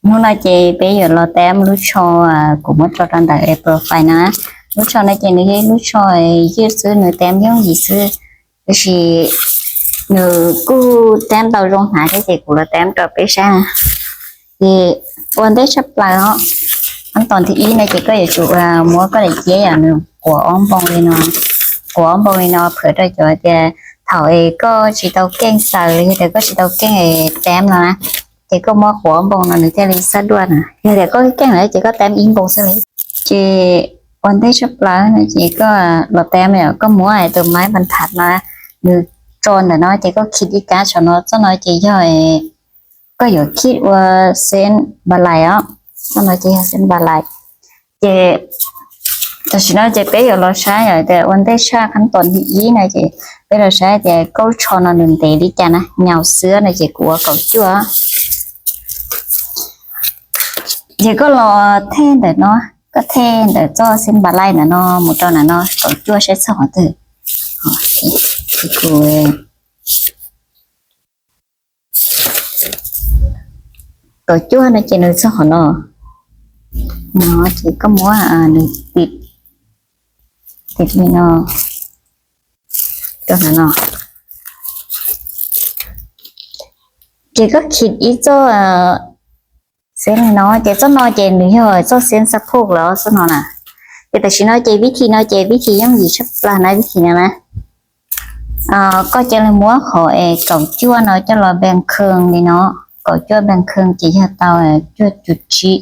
Hnub no ces peb yuav los teb lub tsho kuv muab tso rau ntawm profile na. Lub tsho no ces nws yog ib lub tsho ywj xwb, nws teb yooj yim xwb, tab sis nws kuj teb tau zoo hnav thiab, ces kuv los teb rau peb saib. Ces ua ntej tshaj plaws os, khab toos thib ib no ces koj yuav tsum muab koj daim ciab yom, nws quav ob npoo li no, quav ob npoo li no phwm rau cov tias thaum es koj tsis tau keej xaws los yog tias koj tsis tau keej teb no na, ces koj muab quav ob npoo no nws thiaj li xab duaj na. Yog tias koj keej lawm ces koj teb ib npoo xwb li. Ces ua ntej tshaj plaws no ces koj los teb, koj muab tus maib npas thav no, nws tso ntawm no ces koj khij ib kab saum no, txoj no ces yog koj yuav khij ua xeeb npas lais os, txoj no ces yog xeeb npas lais. Ces tam sim no ces peb yuav los saib yom, tias ua ntej tshaj khab toos thib ib no ces peb los saib tias koj lub tsho no nws ntev li cas na, nyaus xwb no ces kuv ua kaum cuaj. Ces koj los thej ntawm no, koj thej ntawm txoj xeeb npas lais ntawm no mus rau ntawm no kaum cuaj saib txog qhov twg. Ces kuv kaum cuaj no ces nws txog qhov no, no ces koj muab nws tim, tim li no, rau ntawm no. Ces koj khij ib txoj xeeb li no, ces txoj no ces nws yog txoj xeeb xab phoj los txoj no na. Ces tam sim no ces vib thim no ces vib thim yooj yim tshaj plaws na, vib thim no na. Koj cia li muab qhov es kaum cuaj no coj los npees khee li no, kaum cuaj npees khee ces yog tau cuaj cum tsib.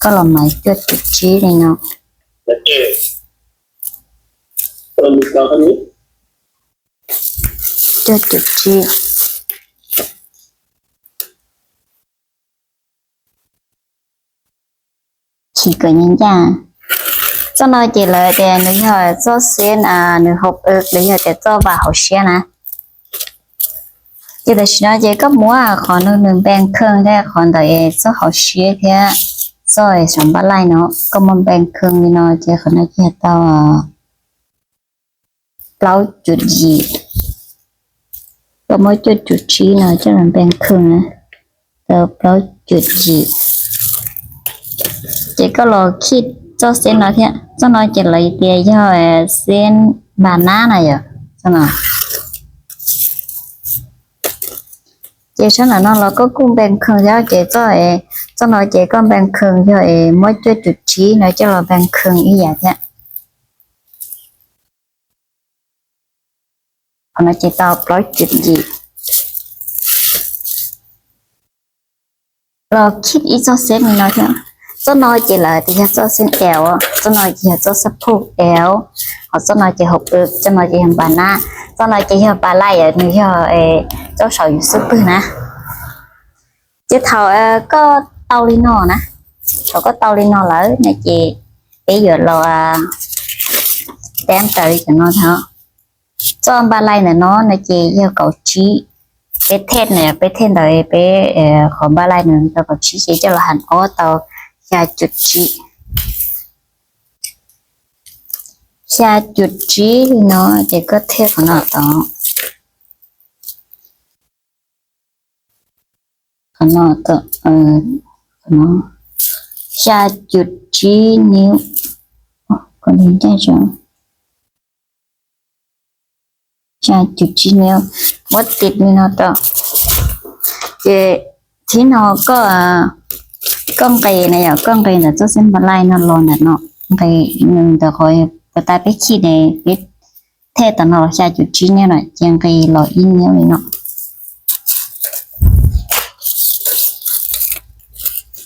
Koj los mas cuaj cum tsib li no, cuaj cum tsib. Chim kom ncaj ncaj. Txoj no ces lawv tias nws yog txoj xeeb, nws hauv pw los yog tias txoj vam hauv siab na. Ces tam sim no ces koj muab qhov no nws npees khee thiab qhov ntawm txoj hauv siab thiab txoj saum npaj laij no, koj muab npees khee li no ces qhov no ces yog tau plaub cum yim. Koj muab cuaj cum tsib no coj los npees khee na, tau plaub cum yim. Ces koj los khij txoj xeeb no thiab, txoj no ces lawv tias yog xeeb npas nab na yom, txoj no. Ces sab ntawm no los koj kuj npees khee thiab, ces txoj, txoj no ces koj npees khee yog es muab cuaj cum tsib no coj los npees khee ib yam thiab. Qhov no ces tau plaub cum yim. Los khij ib txoj xeeb li no thiab. Txoj no ces lawv tias yog txoj xeeb L, txoj no ces yog txoj xab phoj L, ho txoj no ces hauv pw, txoj no ces yog npas nab, txoj no ces yog npas laij, nws yog txoj saum yus xub pwg na. Ces thaum koj tau li no na, thaum koj tau li no lawm no ces peb yuav los teb raws li cov no tau. Txoj npaj laij ntawm no no ces yog kaum tsib. Peb thej na, peb thej ntawd peb qhov npaj laij ntawd tau kaum tsib ces coj los has ob tau xya cum tsib. Xya cum tsib li no ces koj thej qhov no tau. Qhov no tau, qhov no xya cum tsib niub. Xya cum tsib niub, muab tim li no tau. Ces thib no koj, koj nqis na yom, koj nqis ntawm txoj xeeb npaj laij no los ntawm no, nqis ntawm qhov puas tas peb khij ne, peb thej tam no los xya cum tsib niub na, ces nqis los ib niub li no.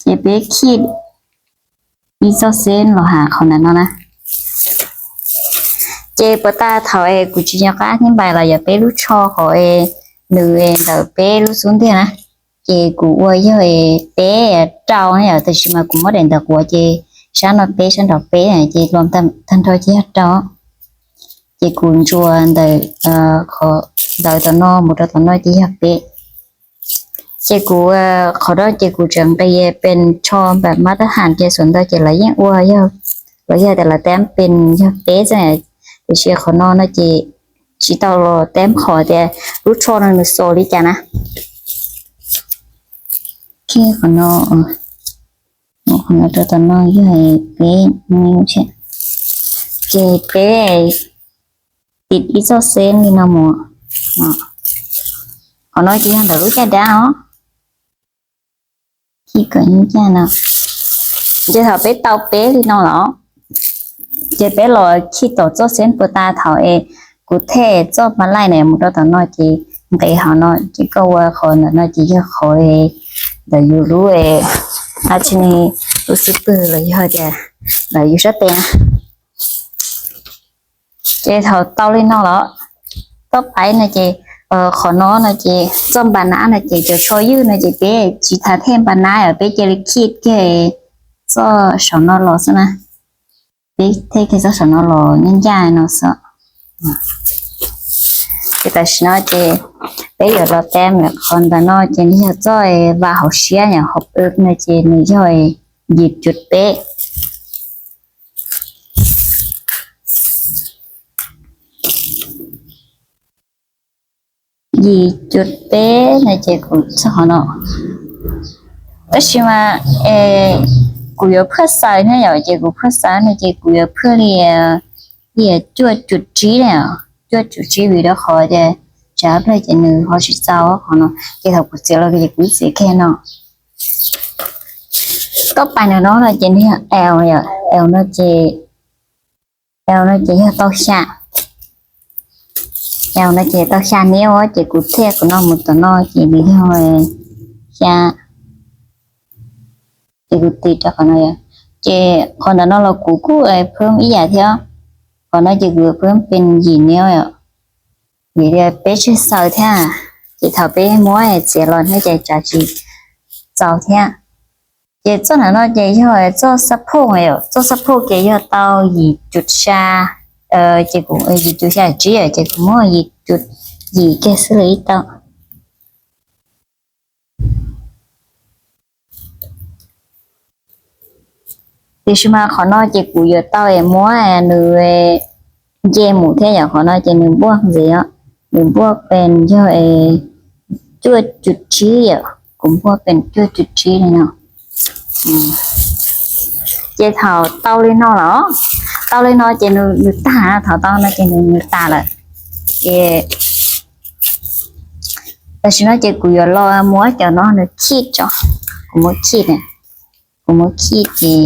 Ces peb khij ib txoj xeeb los has qhov ntawm no na. Ces puas tas thaum es kuv tsis nco qab thib npais los yog peb lub tsho qhov nws ntawm peb lub xub ntiag na, ces kuv ua yog peb rau na yom, tab sis mas kuv muab daim ntawv quav ces sab no peb sab nraud peb ces los tag nrho ces yog rau. Ces kuv ntsuas ntawm qhov ntawv tom no mus rau tom no ces yog peb. Ces kuv, qhov no ces kuv tseem nqis pes tsho npam mab tab ham ces xuas ntawd ces lawv yeej ua, los yog tias lawv tab pes yog peb xwb. Tiam sis qhov no no ces tsis tau los tab qhov tias lub tsho no nws xos li cas na. Qhov no, Rau tom no yog peb, ces peb tim ib txoj xeeb li no mus. Qhov no ces yog ntawm lub caj dab os. Khij kom yeej caj no. Ces thaum peb tau peb li no los, ces peb los khij tom txoj xeeb puas tas thaum es kuv thej txoj pa laij ne mus rau tom no ces nqis hauv no ces koj ua qhov ntawm no ces yog qhov ntawm yus lub, a tsi ne, lub xub pwg los yog tias ntawm yus sab tes na. Ces thaum tau li no los, toj paiv no ces, qhov no no ces txoj npa nab no ces cov tsho ywj no ces peb tsis tas thej npa nab os, peb cia li khij kiag txoj saum no los xwb na. Peb thej kiag txoj saum no los nyob ncaj no xwb. Ces tam sim no ces peb yuav los tab qhov ntawm no ces nws yog txoj vas hauv siab yom, hauv no ces nws yog yim cuv peb. Yim cuv peb no ces kuv txog qhov no. Tab sis mas kuv yuav phaj xaws thiab yom, ces kuv phaj xaws no ces kuv yuav phaj li, li cuaj cuv tsib na, cuaj cuv tsib vim rau qhov tias tsam plawg ces nws ho tsis txaus qhov no, ces thaum kuv txiav los ces kuv txiav kiag no. Koj pais ntawm no no ces nws yog L yom, L no ces, L no ces yog tau xya, L no ces tau xya niv, ces kuv thej qhov no mus tom no ces nws yog xya, ces kuv tis rau qhov no yom. Ces qhov ntawm no los kuv kuj phaj ib yam thiab, qhov no ces kuv phaj pes yim niv yom. Vim tias peb tseg xaws thiab, ces thaum peb muab txiav los thiab ces tsam tsis txaus thiab. Ces txoj ntawm no ces yog txoj xab phoj yom, txoj xab phoj ces yog tau yim cuv xya, ces kuv yim cuv xya tsib ces kuv muab yim cuv yim kiag xwb los ib tau. Tiam sis mas qhov no ces kuv yuav tau es muab nws nce mus thiab yom, qhov no ces nws npuaj ntxiv os, nws npuaj pes yog cuaj cuv tsib yom, kuv npuaj pes cuaj cuv tsib li no. Ces thaum tau li no los, tau li no ces nws tag, thaum tau no ces nws nws tas lawm. Ces tam sim no ces kuv yuav los muab cov no nws khij tso, kuv muab khij, kuv muab khij ces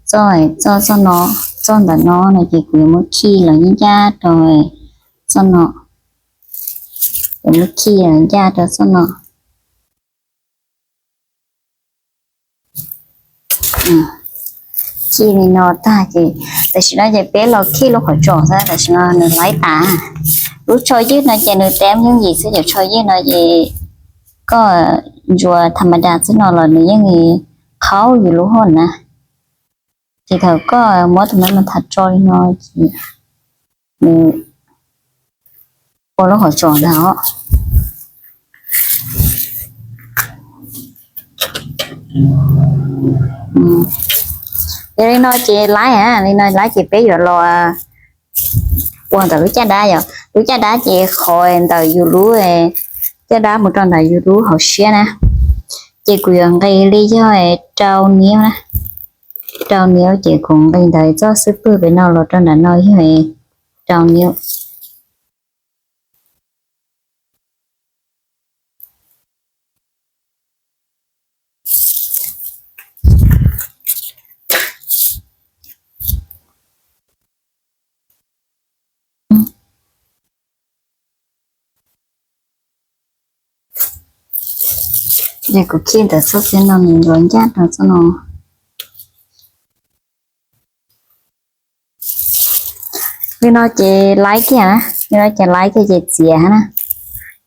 txoj, txoj, txoj no, txoj ntawm no no ces kuv yuav muab khij los ncaj rau txoj no, kuv muab khij los ncaj rau txoj no. Khij li no tag ces tam sim no ces peb los khij lub qhov tsos xwb, tam sim no nws laib tas. Lub tsho ywj no ces nws tab yooj yim xwb, cov tsho ywj no ces koj ntsuas tham ma das xwb no los nws yeej qhaub yus lub hauj na. Ces thaum koj muab tus no mus tham tso li no ces nws ua lub qhov tsos ntag os. Yog li no ces laib, li no laib ces peb yuav los ua ntawm lub caj dab yom. Lub caj dab ces qhov ntawm yus lub caj dab mus rau ntawm yus lub hauv siab na, ces kuv yuav nqis li yog rau niv na. Rau niv ces kuv nqis ntawm txoj xub pwg pem no los rau nram no yog rau niv. Ces kuv khij ntawm txoj xeeb no nws los ncaj rau txoj no. Li no ces laib kiag na, li no ces laib kiag ces txiav na.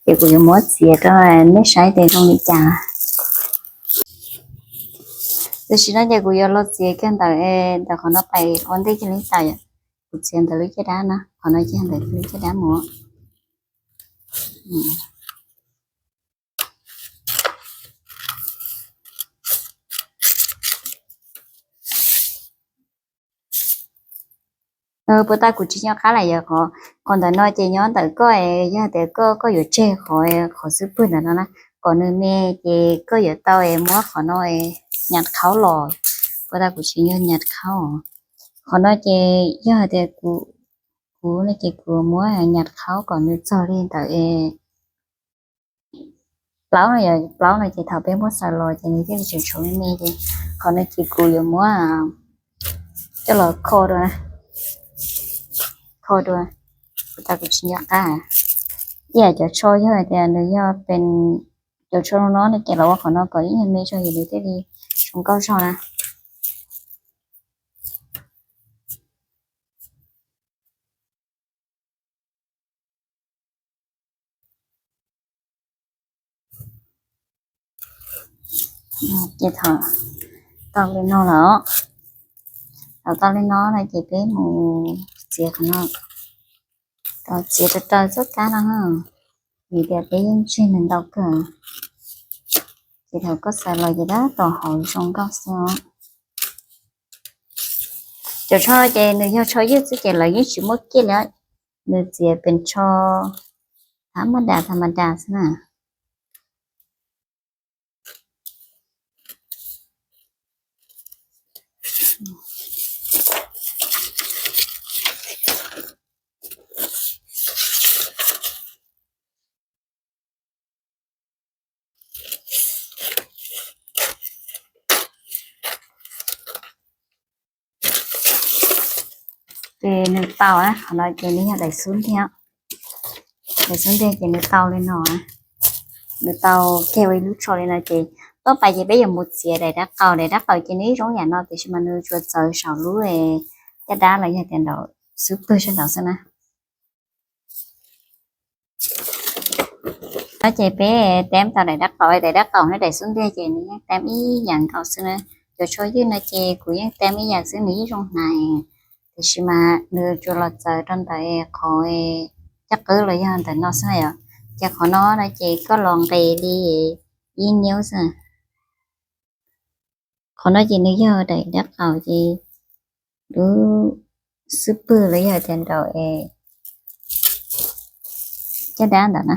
Ces kuv yuav muab txiav rau nej saib tias zoo li cas. Tam sim no ces kuv yuav los txiav kiag ntawm, ntawm qhov no pais ua ntej kiag li tas yom. Kuv txiav ntawm lub caj dab na, qhov no ces ntawm lub caj dab mus. Puas tas kuv tsis nco qab lawm yom, qhov ntawm no ces nyob ntawm koj, yog tias koj, koj yuav tseg qhov, qhov xub pwg ntawm no na, kom nws me ces koj yuav tau es muab qhov no es nyam qhaub los, puas tas kuv tsis nyiam nyam qhaub. Qhov no ces yog hais tias kuv, kuv no ces kuv muab nyam qhaub kom nws txog li ntawm plaub no, yog plaub no ces thaum peb muab xaws los ces nws thiaj li tseem tshuav me me ces qhov no ces kuv yuav muab coj los kho dua, kho dua, puas tas kuv tsis nco qab. Ib yam cov tsho yog hais tias nws yog pes, cov tsho no no ces los ua qhov no kom ib nyuag me tso ces nws thiaj li zoo nkauj zog na. Ces thaum tau li no lawm, thaum tau li no no ces peb mus txiav qhov no, tau txiav raws raws txoj kab no, vim tias peb yeej tseg nws ntau kawg. Ces thaum koj xaws los ces tab tom hauv zoo nkauj xwb. Cov tsho no ces nws yog tsho ywj xwb ces lawv yeej tsis muaj kiag li, nws txiav pes tsho tha ma das tha ma das xwb na. Ces nws tau, qhov no ces nws yog daim xub ntiag, daim xub ntiag ces nws tau li no, nws tau kiag ua ib lub tsho li no ces toj pais ces peb yuav mus txiav daim dab qaus. Daim dab qaus ces nws ib zoo yam no tiam sis mas nws tsuas txawv saum lub caj dab los yog tias nraum xub pwg sab nraud xwb na. No ces peb teb tau daim dab qaus, daim dab qaus thiab daim xub ntiag ces nws yeej teb ib yam nkaus xwb na. Cov tsho ywj no ces kuv yeej teb ib yam xwb, nws yeej zoo hnav, tiam sis mas nws tsuas los txawv rau ntawm qhov caj qwb los yog ntawm no xwb na yom. Ces qhov no no ces koj los nqis li ib niub xwb. Qhov no ces nws yog daim dab qaus ces lub xub pwg los yog tias nraum caj dab ntawm na.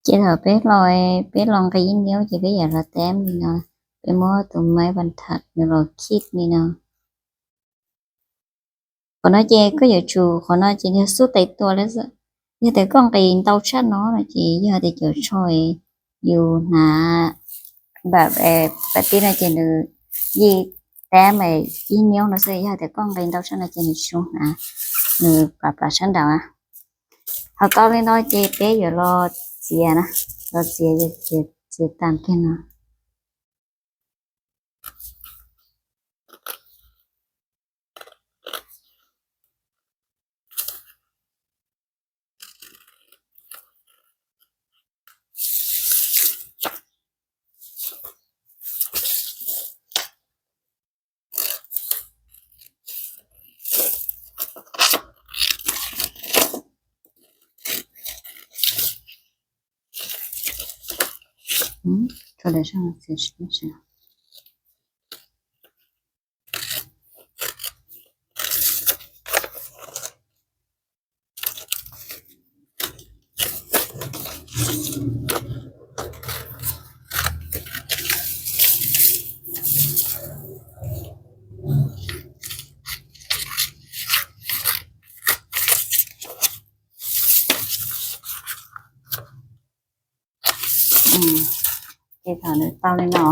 Ces thaum peb los, peb los nqis ib niub ces peb yuav los teb li no, peb muab tus maiv vas thas nws los khij li no. Qhov no ces koj yuav tsum, qhov no ces yog xub tes tua li, yog tias koj nqis ntau tshaj no no ces yog tias cov tsho yus hnav npam, npam tib no ces nws yeej tab mas ib niub no xwb, yog tias koj nqis ntau tshaj no ces nws tsis zoo hnav, nws plam plam sab nraud na. Thaum tau li no ces peb yuav los txiav na, los txiav, txiav tas kiag no. Ces thaum nws tau li no,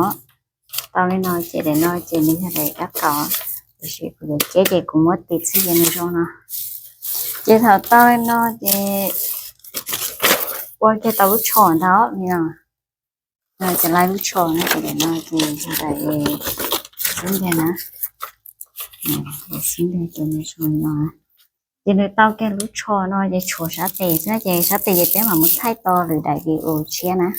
tau li no ces daim no ces nws yog daim dab qaus, tiam sis kuv yuav ceb ces kuv muab tiv txhij ces nws zoo no. Ces thaum tau li no ces ua kiag tau lub tsho ntawd li no. Ces laib lub tsho no ces daim no ces yog daim xub ntiag na, xub ntiag ces nws zoo li no. Ces nws tau kiag lub tsho no ces tshuav sab tes xwb ces sab tes ces peb mam mus thaij tau lwm daim video tshiab na.